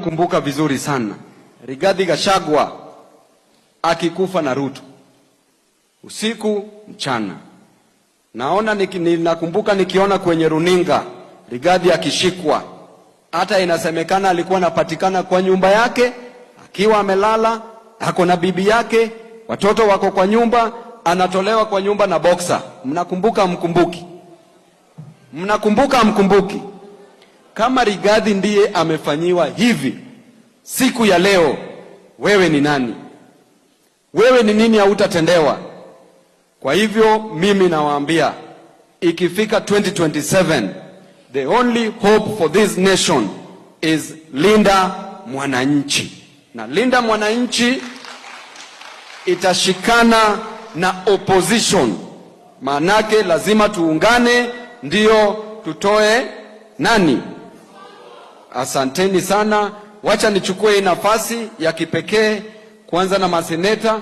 Mnakumbuka vizuri sana Rigathi Gachagua akikufa na Ruto usiku mchana. Naona ninakumbuka nikiona kwenye runinga Rigathi akishikwa, hata inasemekana alikuwa anapatikana kwa nyumba yake akiwa amelala, ako na bibi yake, watoto wako kwa nyumba, anatolewa kwa nyumba na boxer. Mnakumbuka mkumbuki? Mnakumbuka mkumbuki? Kama Rigathi ndiye amefanyiwa hivi siku ya leo, wewe ni nani? Wewe ni nini hautatendewa? Kwa hivyo mimi nawaambia ikifika 2027, the only hope for this nation is Linda Mwananchi, na Linda Mwananchi itashikana na opposition. Maanake lazima tuungane ndio tutoe nani? Asanteni sana. Wacha nichukue hii nafasi ya kipekee kuanza na maseneta.